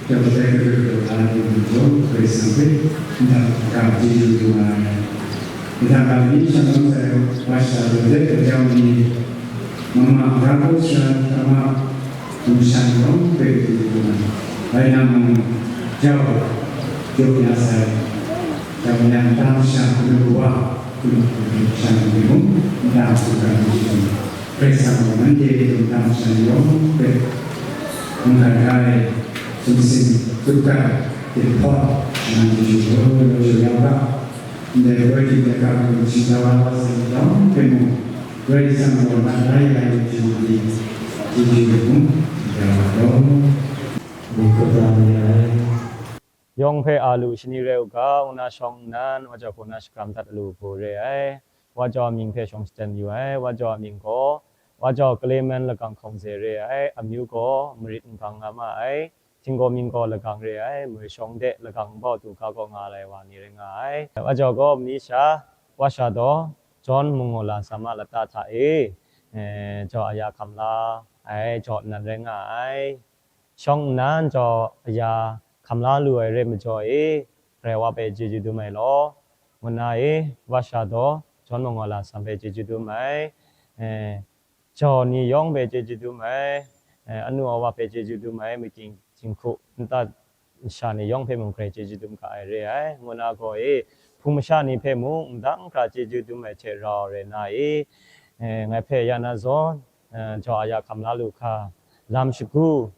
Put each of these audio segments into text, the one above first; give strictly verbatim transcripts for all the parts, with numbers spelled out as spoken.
Jawng dai hkrit hkrit ai ni mung, Karai Kasang hpe ndang ga chyeju dum ai. Ndang ga ni sha ngu sai, wa sha lu de, jawng ni mama ga ko sha, tama mung sha ni yawng hpe chyeju dum ai. Bai nang mung jau, jau ya sai, jau ya ndang sha, lu wa, lu sha ni mung, ndang su ga chyeju dum ai. Karai Kasang gaw nanhte dum dang sha yawng hpe mungkan hkai, sumsing, tutkai, hte hpawt, nan chyeju law law jau ya u ga. Ndai goi hte dai ga hku shingtau wa wa sai yawng hpe mung, Karai Kasang gaw nan la ya ai chyeju ni, chyeju mung, ya wa law. Myit kata mi ai. Yawng hpe a lu shani rai u ga, ngu na shawng nnan, wa jau hpaw na shakram dat a lu hpaw re ai. Wa jau a mying hpe shawng shaten yu ai. Wa jau a mying gaw, wa jau Kalamen lagang hkawng ze re ai. Amyu gaw marit n gang nga ma ai. Htinggaw mying gaw lagang re ai. Moi shawng de lagang nbau du ga kaw nga ai wa ni rai nga ai. Wa jau gaw mani sha, wa sha daw, John Mungaw Lam Sam a lata hta e, e, jau aya hkam la ai, jau nnan rai nga ai. Shawng nnan jau aya hkam la lu ai re majaw e, Karai Wa hpe chyeju dum ai law, ngu na e, wa sha daw, John Mungaw Lam Sam hpe chyeju dum ai, e, jau ni yawng hpe chyeju dum ai, e, anu awa hpe chyeju dum ai, makying jinghku nta sha ni yawng hpe mung Karai chyeju dum ga ai re ai, ngu na gaw e, hpung masha ni hpe mung ndang hkra chyeju dum ai hte rau rai na e, e, ngai hpe ya na zawn, e, jau aya hkam la lu hkra, lam shagu,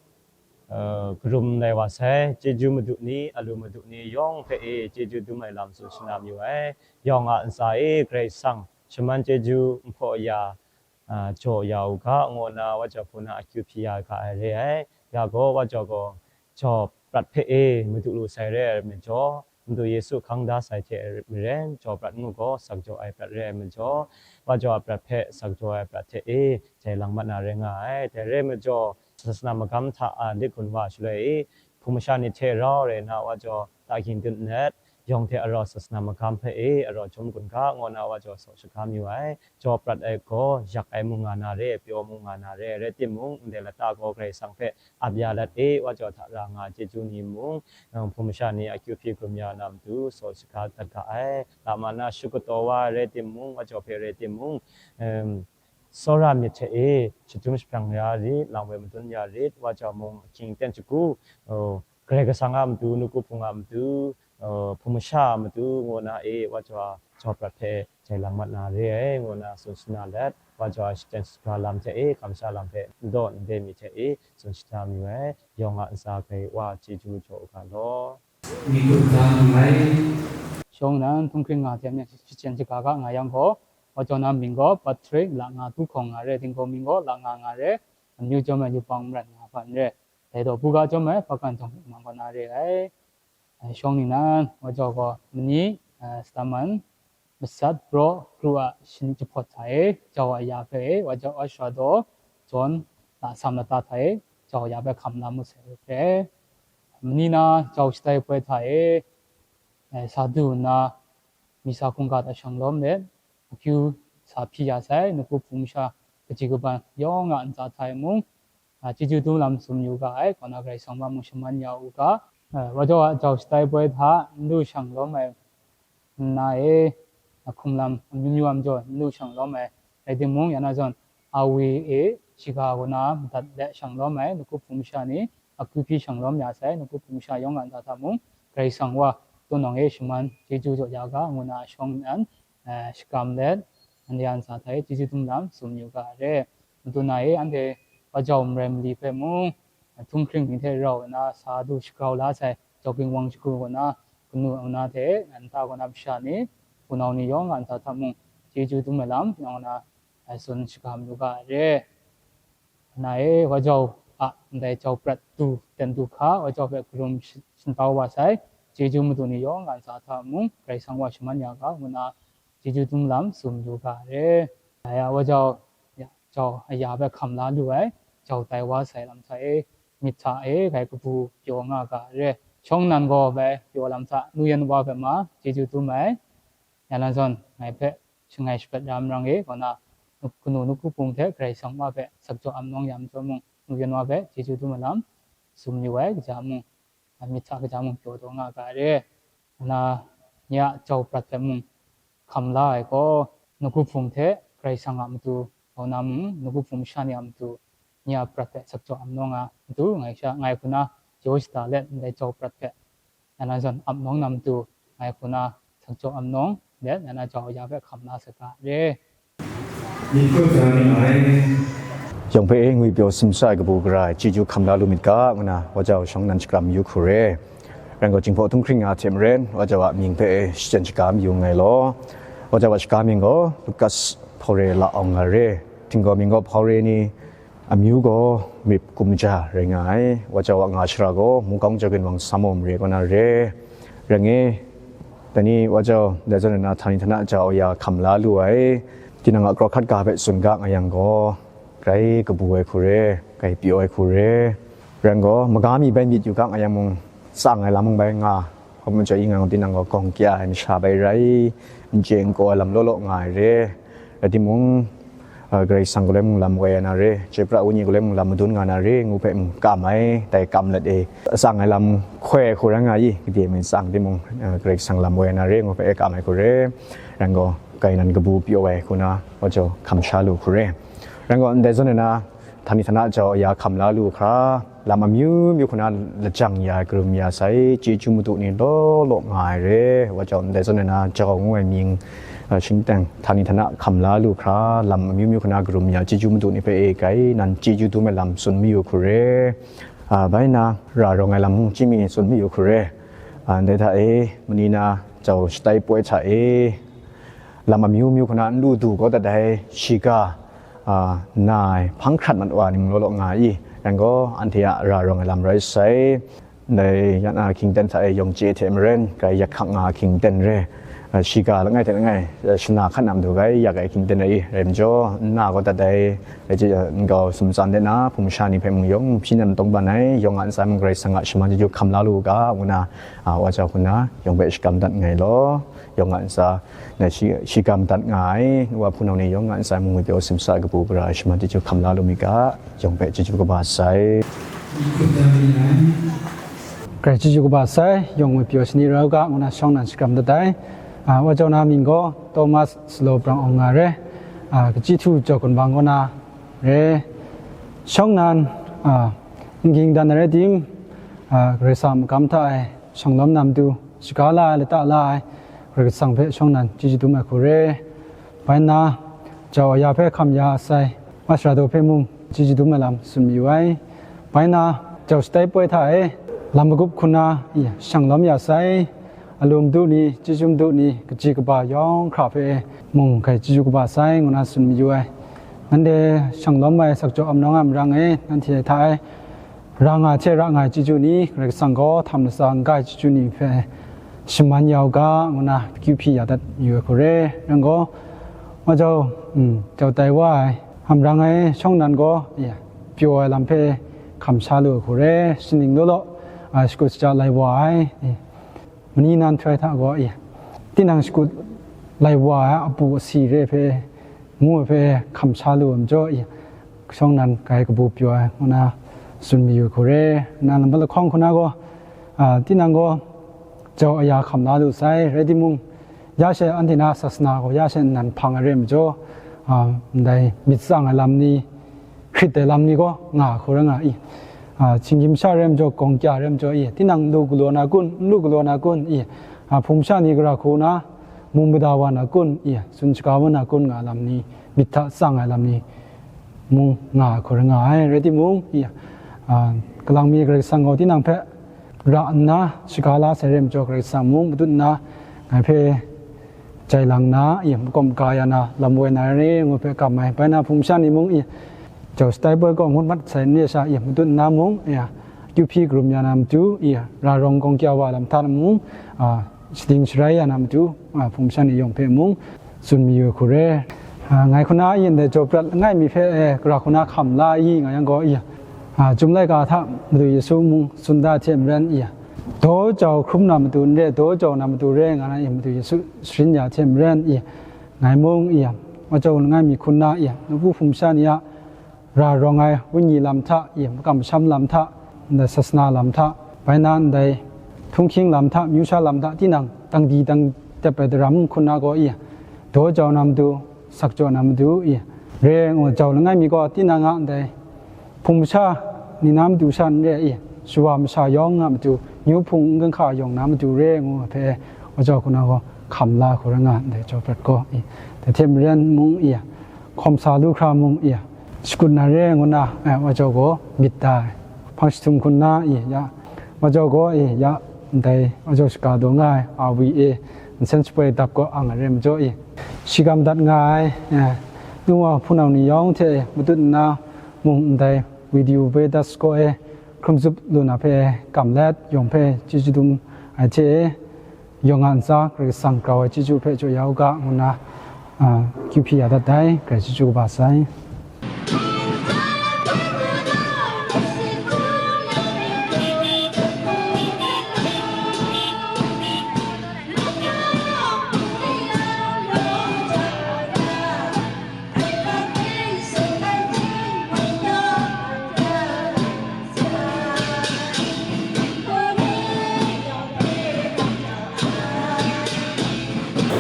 e, karum lai wa sai, chyeju madu ni, alu madu ni yawng hpe e chyeju dum ai lam tsun shana mayu ai. Yawng a ntsa e Karai Kasang shaman chyeju nhpaw ya, a, jaw ya u ga, ngu na wa jau hpaw na akyu hpyi ya ga ai re ai. Ya gaw, wa jau gaw jau prat hpe e madu lu sai re ai majaw, Madu Yesu hkang da sai hte maren, jau prat ngu gaw sak jaw ai prat re ai majaw, wa jau a prat hpe sak jaw ai prat hte e jai lang mat na rai nga ai. Dai re majaw, sasana magam hta a lit gun wa shaloi e, hpung masha ni hte rau rai na, wa jau ta ging dun nat, yawng hte arau sasana magam hpe e arau jawm gun ga, ngu na wa jau saw shaga mayu ai. Jau prat ai gaw, yak ai mung nga na re, pyaw mung nga na re, rai timung, ndai lata gaw Karai Kasang hpe ap ya lat e, wa jau hta ra nga ai chyeju ni mung, hpung masha ni akyu hpyi hkrum ya na matu, saw shaga dat ga ai. Lama na shut kataw wa rai timung, wa jau hpe rai timung, em, tsawra myit hte e, shadum shapyang ya rit, lam woi madun ya rit, wa jau mung ahkying ten shagu, o, Karai Kasang a matu, nawku hpung a matu, o, hpung masha a matu, ngu na e, wa jau a jau prat hpe jai lang mat na re ai, ngu na tsun shana let, wa jau a shachyen shaga lam hte e, kamsha lam hpe n daw n de mi hte e, tsun shada mayu ai, yawng a ntsa Karai Wa chyeju jaw u ga law. Mi hkut ga nngai. Shawng nnan, htunghkring nga hte myen shachyen shaga ga nga yang gaw, wa jau na mying gaw Patrick, la nga du hkawng nga re, htinggaw mying gaw la nga nga re, amyu jawm ai yubak marat nga hpan re, dai daw buga jawm ai hpakan jawng hpe mang kaw na re ai. Ai, shawng ningnan, wa jau gaw mani, a, Staman, masat, braw, kru a shin jahpawt hta e, jau a ya hpe e, wa jau a shara daw, John, lasam lata hta e, jau a ya hpe hkam la mu sai hpe, mani na jau shatai poi hta e, e, sa du nna, misa hkungga hta shanglawm let, akyu sa hpyi ya sai, nawku hpung masha kaji kaban yawng a ntsa hta e mung, a, chyeju dum lam tsun yu ga ai, kaw na Karai Kasang wa mung shaman ya u ga, a, wa jau a jau shatai poi hta n lu shang lawm ai nna e, a, hkum lam amyu myu a majaw n lu shang lawm ai, rai timung, ya na zawn, awi e shiga kaw na madat let shang lawm ai, nawku hpung masha ni akyu hpyi shang lawm ya sai, nawku hpung masha yawng a ntsa hta mung, Karai Kasang wa, tawn nawng e shaman chyeju jaw ya ga, ngu na shawng nnan, a, shakram let, anhte a ntsa hta e chyeju dum lam tsun yu ga re. Madu na e anhte wa jau marai mali hpe mung, htunghkring ni hte rau nna sa du shagrau la sai, jau ging wang shagu kaw na, kanu kaw na hte, nta kaw na masha ni, hpunau ni yawng a ntsa hta mung, chyeju dum ai lam, tinang kaw na, a, tsun shaga mayu ga re. Na e, wa jau a ndai jau prat du, ten du hka, wa jau hpe karum shi-, shintau wa sai, chyeju madu ni yawng a ntsa hta mung, Karai Kasang wa shaman ya ga, ngu na, chyeju dum lam tsun yu ga re. Ya, wa jau, ya, jau aya hpe hkam la lu ai, jau tai wa sai lam hta e, myit hta e, grai kabu pyaw nga ga re. Shawng nnan gaw bai pyaw lam hta, nu yan wa hpe ma, chyeju dum ai. Ya na zawn, ngai hpe shangai shaprat ya marang e, kaw na, nu-, kanu nawku hpung hte Karai Kasang wa hpe sak jaw am nawng ya majaw mung, nu yan wa hpe chyeju dum ai lam, tsun yu ai, kaja mung, myit hta kaja mung pyaw taw nga ga ai re. Nna, nye a jau prat hpe mung hkam la ai gaw, nawku hpung hte Karai Kasang a matu grau na mung, nawku hpung masha ni a matu, nye a prat hpe sakjaw amnawng a matu, ngai sha, ngai hku na jaw shada let ndai jau prat hpe, na na zawn amnawng na matu, ngai hku na sakjaw amnawng let, na na jau ya hpe hkam la saga re. Myit hkawt ja ni ai. Yawng hpe e ngwi pyaw simsa ai kabu gara ai chyeju hkam la lu myit ga, ngu na wa jau shawng nan shakram mayu hku re. Rai gaw, Jinghpaw Htunghkring nga hte maren, wa jau a mying hpe e shachyen shaga mayu nngai law, wa jau a shaga mying gaw Lukas Hpawre la awng nga re. Htinggaw mying gaw Hpawre ni, amyu gaw Mip Kumja rai nga ai. Wa jau a nga shara gaw Mukawng Jau Ginwang Samawm re kaw na re. Rai nge, dai ni wa jau, dai zawn na htani htana jau ya hkam la lu ai. Tinang a kraw hkrat ga hpe tsun ga nga yang gaw, grai kabu ai hku re, grai pyaw ai hku re. Rai gaw, maga mi bai myit yu ga nga yang mung, tsang ai lam mung bai nga, hkawm majaw i nga, tinang gaw gawng kya ai masha bai rai, n chye n kaw ai lam law law nga ai re. Rai timung, a, Karai Kasang galoi mung lam woi ai na re, chyoi pra ai Wenyi galoi mung lam madun nga na re, ngu hpe mung kam ai, dai kam let e, tsang ai lam hkoi ai hku rai nga i, gade mi tsang timung, a, Karai Kasang lam woi ai na re, ngu hpe e kam ai hku re. Rai gaw, grai nan kabu pyaw ai hku na, wa jau hkam sha lu hku re. Rai gaw, ndai zawn e na, htani htana jau ya hkam la lu hkra, lam amyu myu hku na lajang ya ai, karum ya sai, chyeju madu ni law law nga ai re. Wa jau ndai zawn e na jau ngu ai mying, a, shingteng htani htana hkam la lu hkra, lam amyu myu hku na karum ya chyeju madu ni hpe e grai nan chyeju dum ai lam tsun mayu hku re. A, bai na ra rawng ai lam mung chyami tsun mayu hku re. A, ndai hta e, mani na jau shatai poi hta e, lam amyu myu hku na n lu du gaw dat ai, shiga, a, na ai hpang hkrat mat wa ning law law nga i, rai gaw, anhte a ra rawng ai lam rai sai. Ndai yan a hkying ten hta e yawng chye hte maren, grai yak hkak nga a hkying ten re, a, shiga langai hte langai, a, shana hkan na matu grai yak ai hkying ten rai i, rai majaw, n na gaw dat ai, rai chye, a, nkau sumtsan de na, hpung sha ni hpe mung yawng hpyi nan tawng ban ai, yawng a ntsa mung Karai Kasang a shaman chyeju hkam la lu u ga, ngu na, a, wa jau hku na, yawng hpe shakram dat nngai law. Yawng a ntsa, na shi, shi ga madat nga ai, nu wa hpunau ni yawng a ntsa mung ngwi pyaw simsa ai kabu gara ai shaman chyeju hkam la lu mi ga, yawng hpe chyeju kaba sai. Grai chyeju kaba sai, yawng ngwi pyaw shani rau ga, ngu na shawng nan shakram dat ai. A, wa jau na mying gaw Thomas Salo Brang Awng nga re, a, kachyi htu jau gun bang kaw na re, shawng nan, a, n ging dan ai rai tim, a, Karai Kasang a magam hta e shang lawm na matu, shaga la ai, lata la ai, Karai Kasang hpe shawng nan chyeju dum ai hku re. Bai nna, jau aya hpe hkam ya sai, masha daw hpe mung chyeju dum ai lam tsun mayu ai. Bai nna, jau shatai poi hta e, lam magup hku na, i, shang lawm ya sai, alu madu ni, chyeju madu ni, kaji kaba yawng hkra hpe mung grai chyeju kaba sai, ngu na tsun mayu ai. Nanhte shang lawm ai sakjaw amnawng a marang e, nanhte hta e, ra nga hte ra nga ai chyeju ni, Karai Kasang gaw htam latsa n ga ai chyeju ni hpe shaman ya u ga, ngu na akyu hpyi ya dat yu ai hku re. Rai gaw, wa jau, mm, jau tai wa ai, hkam rang ai shawng nan gaw, ya, pyaw ai lam hpe hkam sha lu ai hku re. Shaning law law, a, shakut shaja lai wa ai, e, mani nan htoi hta gaw, ya, tinang shakut lai wa ai apu asi re hpe, ngu ai hpe hkam sha lu ai majaw, i, shawng nan grai kabu pyaw ai, ngu na tsun mayu ai hku re. Na lambat lahkawng hku na gaw, a, tinang gaw jau aya hkam la lu sai, rai timung, ya she anhte na sasana gaw ya she nnan hpang ai re ai majaw, a, ndai myit tsang ai lam ni, hkrit ai lam ni gaw nga ai hku rai nga i, a, hkying sha re ai majaw, gawng kya re ai majaw, i, tinang n lu galaw na kun, n lu galaw na kun, i, a, hpung sha ni gara hku na, mung mada wa na kun, i, tsun shaga wa na kun nga ai lam ni, myit hta tsang ai lam ni mung nga ai hku rai nga ai. Rai timung, i, a, kalang mi Karai Kasang gaw tinang hpe ra nna shaga la sai re ai majaw, Karai Kasang mung matut nna ngai hpe jai lang na, i, makawm ga ya na lam woi na re, ngu hpe kam ai. Bai na hpung sha ni mung, i, jau shatai poi gaw ngut mat sai n re sha, i, matut nna mung, i, akyu hpyi karum ya na matu, i, ra rawng gawng kya wa lam hta mung, a, shading sharai ya na matu, a, hpung sha ni yawng hpe mung tsun mayu ai hku re. A, ngai hku na yin dai jau prat langai mi hpe, e, gara hku na hkam la i nga yang gaw, i, a, Chyum laika hta Madu Yesu mung tsun da hte maren, i, daw jau hkrum na matu n re, daw jau na matu re nga na, i, Madu Yesu sharin ya hte maren, i, ngai mung, i, wa jau langai mi hku na, i, nawku hpung sha ni a ra rawng ai wenyi lam hta, i, makam masham lam hta, ndai sasana lam hta, Bai na ndai, htunghking lam hta, amyu sha lam hta, tinang tangdi tangdep ai daram hku na gaw i, daw jau na matu, sak jaw na matu i, re ai ngu jau langai mi gaw, tinang a ndai, hpung masha ni na matu sha n re i, shawa masha yawng a matu, myu hpung n ganhka yawng na matu re ai ngu hpe, wa jau hku na gaw, hkam la hku rai nga ndai, jau prat gaw i, dai hte maren mung i, hkawm sa lu hkra mung i, shakut na re ai ngu na, eh, wa jau gaw myit da ai. Hpang jahtum hku na i, ya, wa jau gaw i, ya, ndai wa jau shaga daw nga ai, a wi e, nsen shapoi dap gaw ang ai re majaw i, shi gam dat nga ai, eh, nu wa hpunau ni yawng hte matut nna mung ndai video Vedas kaw e hkrum zup lu na hpe kam let, yawng hpe chyeju dum ai hte, yawng a ntsa Karai Kasang grau ai chyeju hpe jaw ya u ga, ngu nna, a, kyu hpyi ya dat ai, Karai chyeju kaba sai.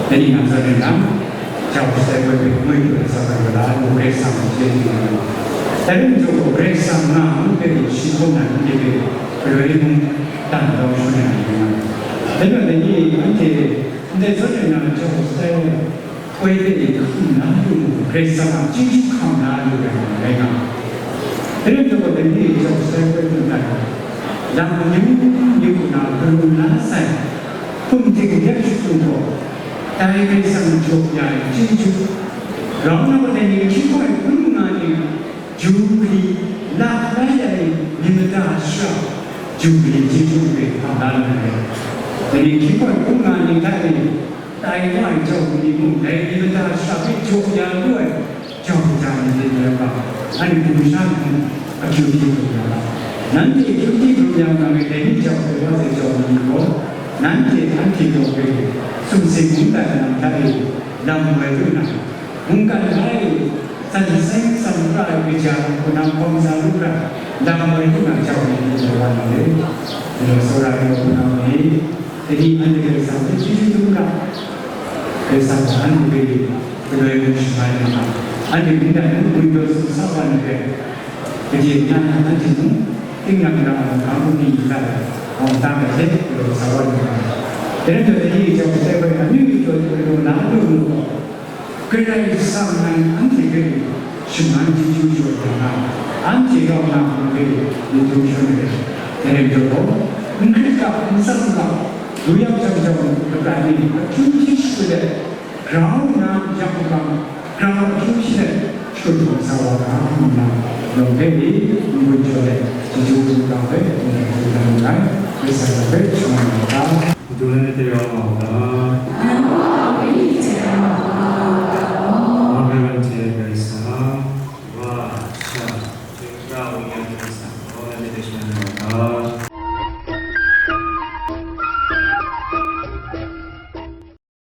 Dai ni nang zawn rai nna, jau shatai poi hpe ngoi lu ai sa ai wa la ai mung Karai Kasang hpe chye lu ai. Dai rai nme jaw gaw, Karai Kasang nga ngu hpe gaw shi hkawm na nanhte hpe galoi mung dan kau shangun ai nga ai. Dai majaw, dai ni anhte ndai zawn rai nna, jau shatai poi hpe hkum na lu mu, Karai Kasang a chyeju hkam na lu ai nga ai. Dai rai nme jaw gaw, dai ni jau shatai poi hpe mung dan, lam amyu myu na garu na sai, hpung ting dep shakut gaw, dai Karai Kasang jaw ya ai chyeju, grau na gaw dai ni hkying hkawhkrai hpung nga ning, Jubili, lak lai ai ni mada shara, Jubili chyeju hpe hkam la lu ai. Dai ni hkying hkawhkrai hpung nga ning hta e, tai wa ai jau ni mung, dai ni mada shara hpe jaw ya lu ai, jau hkra ni hte rai nga, anhte hpung masha ni mung akyu hpyi hkrum ya ga. Nanhte akyu hpyi hkrum ya nga ai dai ni jau hpe wa sai jau ni gaw, nanhte anhte gaw hpe sumsing mungdan lam hta e lam woi lu na, mungkan hta e san seng san pra ai kaja hku na hkawm sa lu hkra, lam woi lu na jau ni hte rai wa na le. Dai gaw, tsawra ai wa hpunau ni, dai ni anhte Karai Kasang hpe chyeju dum ga. Karai Kasang gaw anhte hpe galoi mung shangai na nga, anhte mungdan mung gumdaw sumsap wa na hpe, kaji na na anhte mung, tinang na mung, hkang hkungni hta e, awng tang ai hte galaw sa wa na nga. Dai rai nme jaw, dai ni jau shatai hpe amyu myu jaw ai galaw na lu mu gaw, Karai Kasang nan anhte hpe shaman chyeju jaw ya nga, anhte rau na hpung hpe myit dum shangun ai. Dai rai nme jaw, n hkrit ga, n tsang ga, lu yang jang jang, lapran ni akyu hpyi shakut let, grau nna yak makam, grau akyu hpyi let, shakut hkawm sa wa ga, ngu nna, yawng hpe ni n-gun jaw let, chyeju hkungga hpe n-gun jaw let,